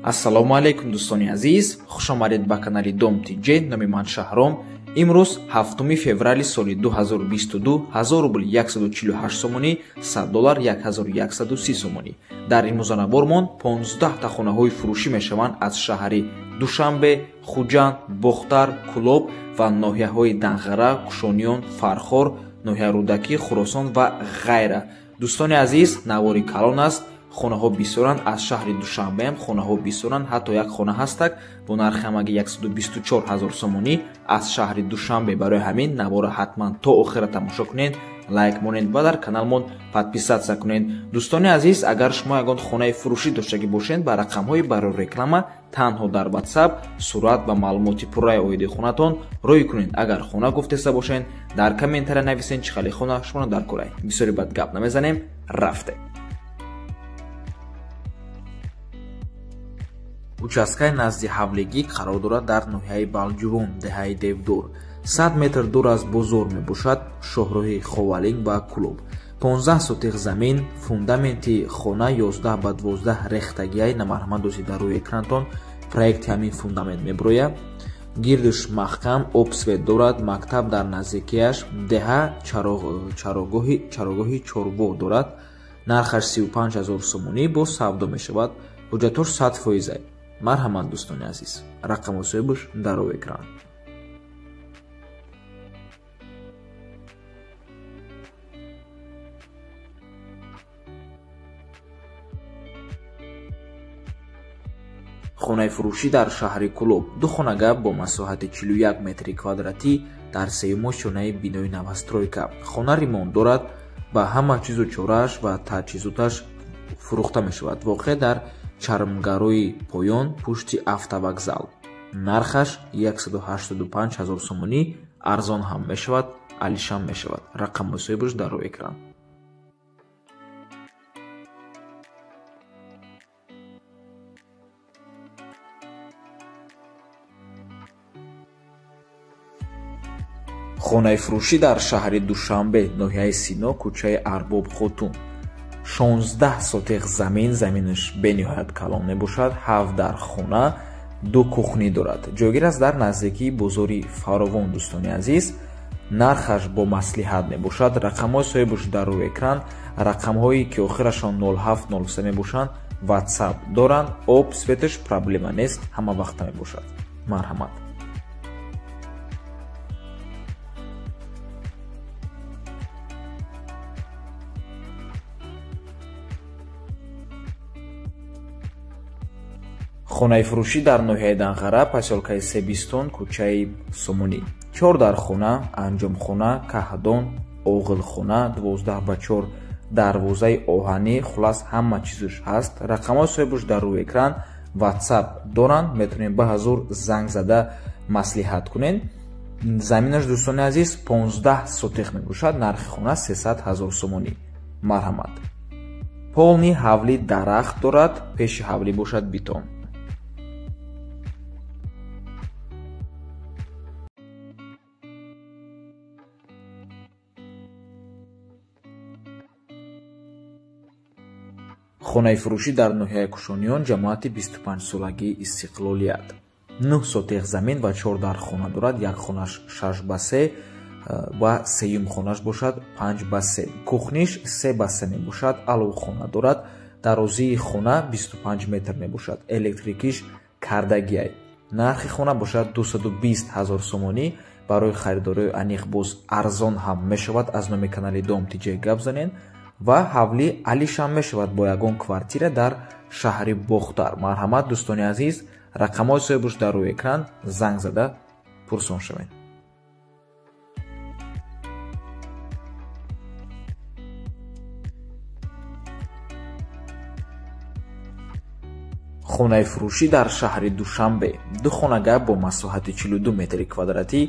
Ассалому алайкум дӯстони азиз, хуш омадед ба канали Дом ТЖ. Номи ман Шаҳром. Имрӯз 7 феврали соли 2022, 1000 рубл 148 сомонӣ, 100 доллар 1130 сомонӣ. Дар имрӯзанабормон 15 та хонаҳои фурӯшӣ мешаванд аз шаҳри Душанбе, Хуҷанд, Бохтар, Кулоб ва ноҳияҳои Данғара, Кушониён, Фархор, ноҳияи Рӯдакӣ, Хуросон ва ғайра. Дӯстони азиз, навори калон аст, хонаҳо бисёранд, аз шаҳри Душанбеам хонаҳо бисёранд, ҳатто як хона ҳастак бо нархи ҳамагӣ 124 ҳазор сомонӣ аз шаҳри Душанбе. Барои ҳамин навора ҳатман то охира тамошо кунед, лайк монед ва дар каналмон подписаться кунед. Дӯстони азиз, агар шумо ягон хонаи фурӯшӣ доштагӣ бошед, ба рақамҳои барои реклама танҳо дар WhatsApp сурат ва маълумоти пурраи оиди хонатон рӯй кунед. Агар хона гуфтеста бошед, дар комментария нависед чӣ хеле хона шуморо дар курай. Бисёри бад гап намезанем, рафте. Участкаи назди ҳавлигӣ қарор дорад дар ноҳияи Балҷувон, деҳаи Девдор. 100 метр дур аз бозор мебошад, шоҳроҳи Ховалинг ва Кулоб. 15 сотих замин, фундаменти хона 11 ба 12 рехтагиай, намарҳамадози дар рӯи экрантон проекти ҳамин фундамент меброяд. Гирдуш маҳкам, об свет дорад, мактаб дар наздикиаш, деҳа чарогоҳи чорво дорад. Нархаш 35 ҳазор сомонӣ боз савдо мешавад. Ҳуҷҷатош 100%. Марҳамат дӯстони азиз, рақаму соҳибаш дар рӯи экран. Хонаи фурӯшӣ дар шаҳри Кулоб, ду хонага бо масоҳати 41 метри квадратӣ дар сеюмо шонаи бинои новостройка. Хона ремонт дорад, ба ҳама чизу чорааш ва таҷҳизоташ фурӯхта мешавад. Воқеъ дар чармгарои поён пушти автовокзал. Нархаш 185 ҳазор сомонӣ, арзон ҳам мешавад, алишам мешавад. Рақамҳои соҳибаш дар рӯи экран. Хонаи фурӯшӣ дар шаҳри Душанбе, ноҳияи Сино, кӯчаи Арбоб Хотун. 16 сотих замин, заминаш бениҳоят калон мебошад, 7 дар хона, 2 кухнӣ дорад. Ҷойгир аст дар наздикии бозори Фаровон. Дӯстони азиз, нархаш бо маслиҳат мебошад. Рақамҳои соҳибаш дар рӯи экран, рақамҳое ки охирашон 0703 мебошанд, WhatsApp доранд, об светаш проблема нест, ҳама вақта мебошад. Марҳамат. Хонаи фурӯшӣ дар ноҳияи Данғара, посёлкаи Себистон, кӯчаи Сомонӣ. 4 дар хона, анҷомхона, каҳдон, оғилхона, 12 ба 4 дарвозаи оҳанӣ, хулас ҳама чизаш ҳаст. Рақамҳои соҳибаш дар рӯи экран, WhatsApp доранд, метавонед ба ҳазур занг зада маслиҳат кунед. Заминаш дӯстони азиз 15 сотих мебошад, нархи хона 300 ҳазор сомонӣ. Марҳамат. Полни ҳавли дарахт дорад, пеши ҳавлӣ бошад бетон. Хонаи фурӯшӣ дар ноҳияи Кушониён, ҷамоати 25-солагии Истиқлолият. 9 сотих замин ва 4 дар хона дорад, як хонаш 6 ба 3 ва сеюм хонаш бошад 5 ба 3. Кухниш 3 ба 3 мебошад, аловхона дорад, дарозии хона 25 метр мебошад, электрикиш кардагиай. Нархи хона бошад 220 ҳазор сомонӣ. Барои харидорои аниқ боз арзон ҳам мешавад. Аз номи канали Дом ТЖ гап занед. Ва ҳавли алишам мешавад бо ягон квартира дар шаҳри Бохтар. Марҳамат дӯстони азиз, рақамҳои соҳибаш дар рӯи экран, занг зада пурсон шавед. Хонаи фурӯшӣ дар шаҳри Душанбе, ду хонага бо масоҳати 42 метри квадратӣ,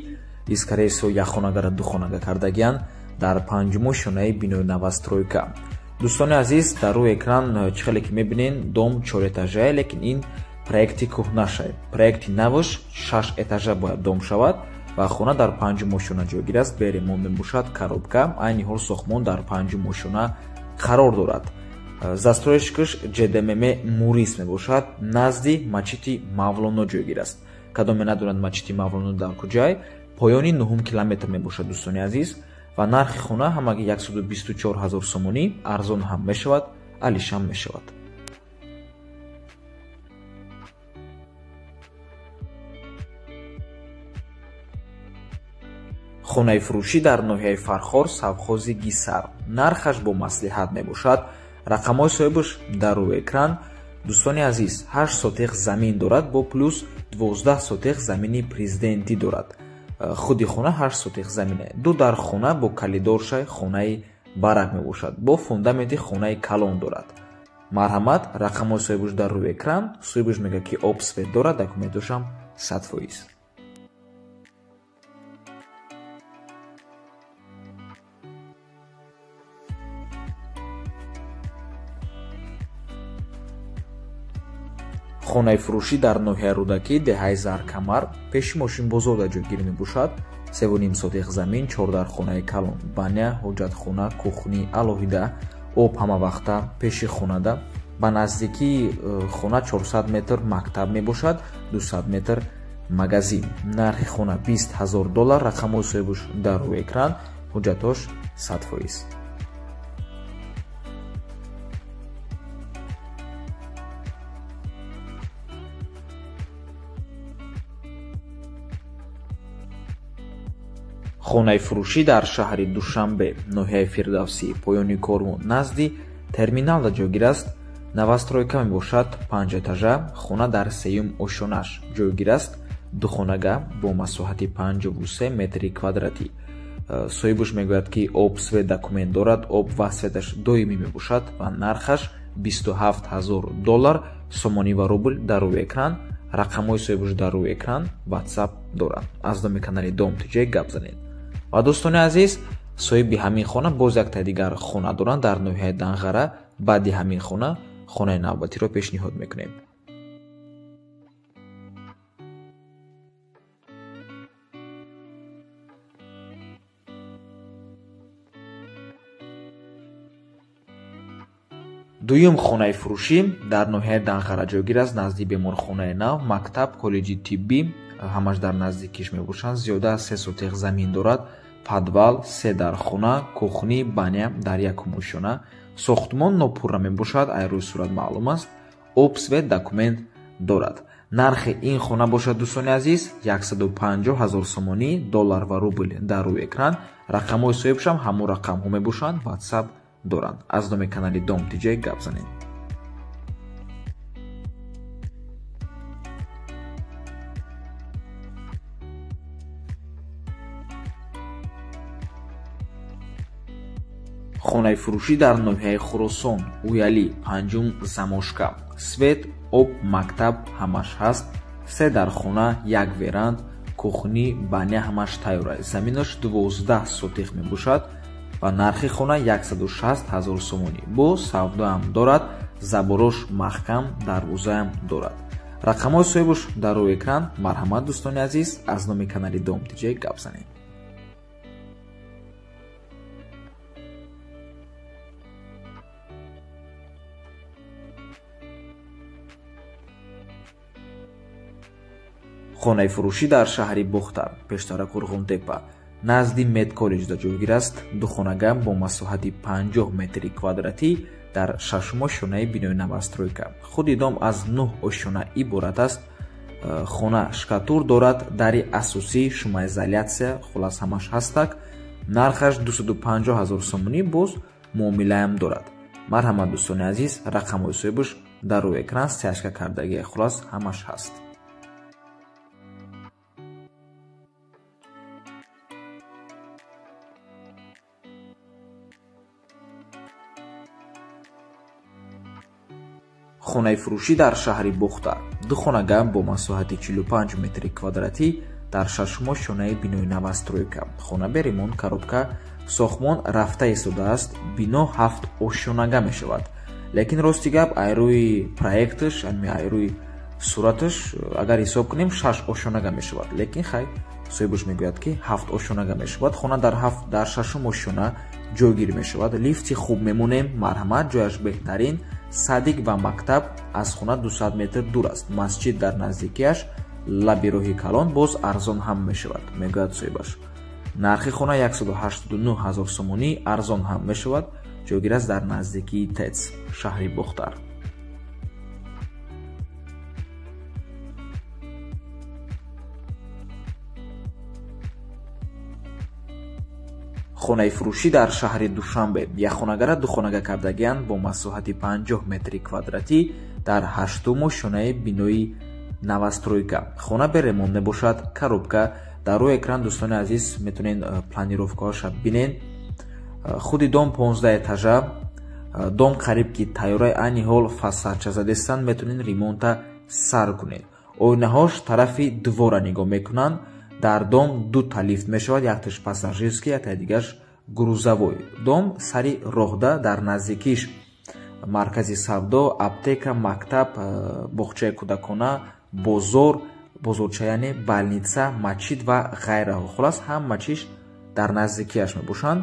искареи со як хонагара ду хонага кардагиянд, дар панҷумо шонаи бинои новостройка. Дӯстони азиз, дар рӯи экран чӣ хеле ки мебинед, дом 4 этажае, лекин ин проекти кӯҳнашае. Проекти навш 6 этажа бояд дом шавад ва хона дар панҷумо шона ҷойгир аст. Бе ремонт мебошад, коробка. Айни ҳол сохтмон дар панҷумо шона қарор дорад. Застройщикаш ЖДММ Мурис мебошад, назди мачити Мавлоно ҷойгир аст. Кадоме надонад мачити Мавлоно дар куҷай, поёни 9 километр мебошад дӯстони азиз ва нархи хона ҳамагӣ 124 ҳазор сомонӣ, арзон ҳам мешавад, алишам мешавад. Хонаи фурӯшӣ дар ноҳияи Фархор, совхози Гисар. Нархаш бо маслиҳат мебошад. Рақамҳои соҳибаш дар рӯи экран. Дӯстони азиз, 8 сотех замин дорад бо плюс 12 сотех замини президентӣ дорад. Худи хона 8 сотех замине. Ду дар хона бо калидоршай хонаи барак мебошад. Бо фундаменти хонаи калон дорад. Марҳамат, рақамҳои соҳибаш дар рӯи экран. Соҳибаш мегӯяд, ки об свет дорад, документошам 100%. Хонаи фурӯшӣ дар ноҳияи Рӯдакӣ, деҳаи Заркамар, пеши мошинбозорда ҷойгир мебошад. 3,5 сотех замин, 4 дар хонаи калон, баня, ҳоҷатхона, кухни алоҳида, об ҳамавақта пеши хонада. Ба наздикии хона 400 метр мактаб мебошад, 200 метр магазин. Нархи хона 20 ҳазор доллар, рақамҳои соҳибаш дар рӯи экран, ҳуҷҷатош 100%. Хонаи фурӯшӣ дар шаҳри Душанбе, ноҳияи Фирдавсӣ, поёни корвон, назди терминалда ҷойгир аст. Новостройка мебошад, 5 этажа, хона дар 3-юм ошёнаш ҷойгир аст. Духонага бо масоҳати 53 метри квадратӣ. Соҳибаш мегӯяд, ки об свет документ дорад, об ва светаш доимӣ мебошад ва нархаш 27 ҳазор доллар, сомонӣ ва рубл дар рӯи экран. Рақамҳои соҳибаш дар рӯи экран, WhatsApp дорад. Аз номи канали Дом ТЖ гап занед. Ва дӯстони азиз, соҳиби ҳамин хона боз якта дигар хона доранд дар ноҳияи Данғара. Баъди ҳамин хона хонаи навбатиро пешниҳод мекунем. Дуюм хонаи фурӯшӣ дар ноҳияи Данғара ҷойгир аст, назди беморхонаи нав, мактаб, коллеҷи тиббӣ ҳамаш дар наздикиш мебошанд. Зиёда аз 3 сотех замин дорад, подвал, 3 дар хона, кухни, баня дар якум ошёна. Сохтмон нопурра мебошад, ай рӯи сурат маълум аст. Об, свет, документ дорад. Нархи ин хона бошад дӯстони азиз 150 ҳазор сомонӣ, доллар ва рубл дар рӯи экран. Рақамҳои соҳибшам ҳамон рақамҳо мебошанд, WhatsApp доранд. Аз номи канали Дом ТЖ гап занед. Хонаи фурӯшӣ дар ноҳияи Хуросон, Уялӣ, 5-ум Замошка. Свет, об, мактаб ҳамаш ҳаст. 3 дар хона, 1 веранд, кухни, баня ҳамаш тайёр аст. Заминаш 12 сотих мебошад ва нархи хона 160 ҳазор сомонӣ. Бо савдоам дорад, заборош маҳкам, дарвозаам дорад. Рақамҳои соҳибаш дар рӯи экран. Марҳамат дӯстони азиз, аз номи канали Дом ТЖ гап занед. Хонаи фурӯшӣ дар шаҳри Бохтар, пештара Қурғонтепа, назди медколлеҷда ҷойгир аст. Духонага бо масоҳати 50 метри квадратӣ дар 6-ум ошёнаи бинои новостройка. Худи дом аз 9 ошёна иборат аст. Хона шкатур дорад, дари асосӣ, шумоизолятсия, хулас ҳамаш ҳастак. Нархаш 250 ҳазор сомонӣ, боз муомилаам дорад. Марҳамат дӯстони азиз, рақамҳои соҳибаш дар рӯи экран стяжка кардагӣ, хулас ҳамаш ҳаст. Хонаи фурӯшӣ дар шаҳри Бохтар, духонага бо масоҳати 45 метри квадратӣ дар 6-ум ошёнаи бинои новостройка. Хона бе ремонт, коробка, сохтмон рафта истодааст. Бино 7 ошёнага мешавад. Лекин рости гап, ай рӯи проекташ, ай рӯи сураташ агар ҳисоб кунем 6 ошёнага мешавад. Лекин хай соҳибаш мегӯяд, ки 7 ошёнага мешавад. Хона дар 6-ум ошёна ҷойгир мешавад. Лифти хуб мемонем, марҳамат, ҷояш беҳтарин. Садик ва мактаб аз хона 200 метр дур аст. Масҷид дар наздикиаш, лаби роҳи калон, боз арзон ҳам мешавад, мегӯяд соҳибаш. Нархи хона 189 ҳазор сомонӣ, арзон ҳам мешавад. Ҷойгир аст дар наздикии ТЭЦ, шаҳри Бохтар. Хонаи фурӯшӣ дар шаҳри Душанбе. Як хонагара ду хонага кардагианд бо масоҳати 50 метри квадратӣ дар ҳаштуму шонаи бинои новостройка. Хона бе ремонт мебошад, коробка. Дар рӯи экран, дӯстони азиз, метавонед планировкаҳоша бинед. Худи дом 15 этажа. Дом қариб ки тайёраи айни ҳол фасадча задестанд, метавонед ремонта сар кунед. Оинаҳош тарафи двора нигоҳ мекунанд. Дар дом дута лифт мешавад, якташ пассажирский, яктаи дигараш грузовой. Дом сари роҳда, дар наздикиш маркази савдо, аптека, мактаб, боғчаи кӯдакона, бозор, бозорча яъне больница, масҷид ва ғайраҳо. Хулас, ҳама чиз дар наздикиаш мебошанд.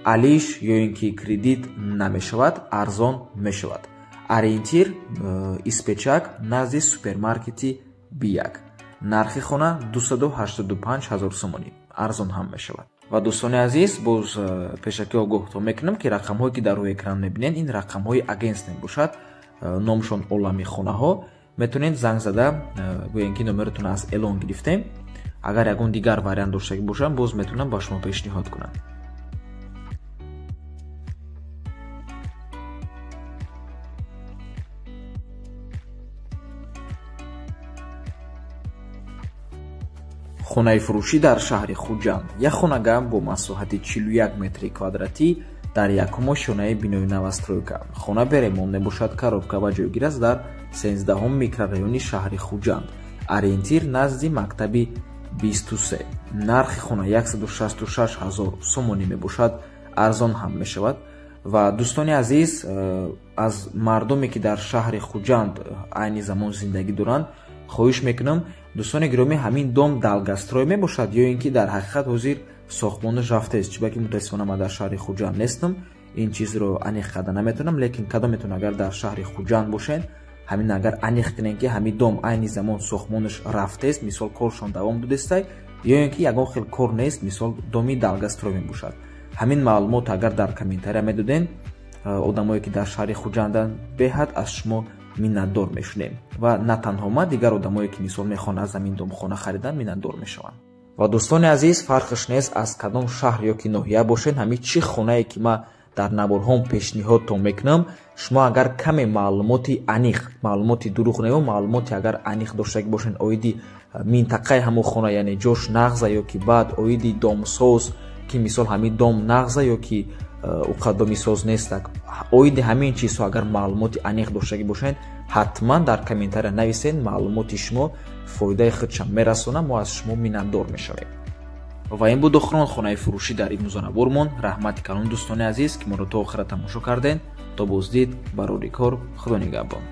Алиш ё ин ки кредит намешавад, арзон мешавад. Ориентир Испечак, назди супермаркети Бияк. Нархи хона 285 ҳазор сомонӣ, арзон ҳам мешавад. Ва дӯстони азиз, боз пешакӣ огоҳтон мекунам, ки рақамҳое ки дар рӯи экран мебинед, ин рақамҳои агентс мебошад. Номшон Олами хонаҳо. Метавонед занг зада гӯем, ки номератон аз эълон гирифтем. Агар ягон дигар вариант доштагӣ бошам, боз метавонам ба шумо пешниҳод кунам. Хонаи фурӯшӣ дар шаҳри Хуҷанд. Як хонага бо масоҳати 41 метри квадратӣ дар якумо шонаи бинои новостройка. Хона бе ремонт мебошад, коробка ва ҷойгир аст дар 13 микрорайони шаҳри Хуҷанд. Ориентир назди мактаби 23. Нархи хона 166 ҳазор сомонӣ мебошад, арзон ҳам мешавад. Ва дӯстони азиз, аз мардуме ки дар шаҳри Хуҷанд айни замон зиндагӣ доранд, хоҳиш мекунам, дӯстони гиромӣ, ҳамин дом долгострой мебошад ё ин ки дар ҳақиқат ҳозир сохтмонаш рафтааст? Чунки мутаассифона ман дар шаҳри Хуҷанд нестам, ин чизро аниқ карда наметавонам, лекин кадометон агар дар шаҳри Хуҷанд бошед, ҳамин агар аниқ кунед, ки ҳамин дом айни замон сохтмонаш рафтааст, мисол коршон давом додестай, ё ин ки ягон хел кор нест, мисол доми долгострой мебошад. Ҳамин маълумот агар дар комментария медоден, одамое ки дар шаҳри Хуҷанданд, беҳад аз шумо миннатдор мешудем. Ва на танҳо ман, дигар одамое ки мисол мехоҳанд аз ҳамин дом хона харидан, миннатдор мешаванд. Ва дӯстони азиз, фарқш нест аз кадом шаҳр ё ки ноҳия бошед, ҳамин чӣ хонае ки ман дар наворҳом пешниҳодтон мекунам, шумо агар каме маълумоти аниқ, маълумоти дурӯғ не, маълумоти агар аниқ доштагӣ бошед оиди минтақаи ҳамон хона, яъне ҷош нағза ё ки баъд оиди домсоз, ки мисол ҳамин дом нағза ё ки уқа домисоз нестак, оиди ҳамин чизҳо агар маълумоти аниқ доштагӣ бошед, ҳатман дар комментария нависед. Маълумоти шумо фоидаи худшам мерасонад, мо аз шумо миннатдор мешавем. Ва ин буд охирон хонаи фурӯшӣ дар имрӯзанабормон. Раҳмати калон, дӯстони азиз, ки моро то охира тамошо кардед. То боздид, барори кор, Худо нигаҳбон.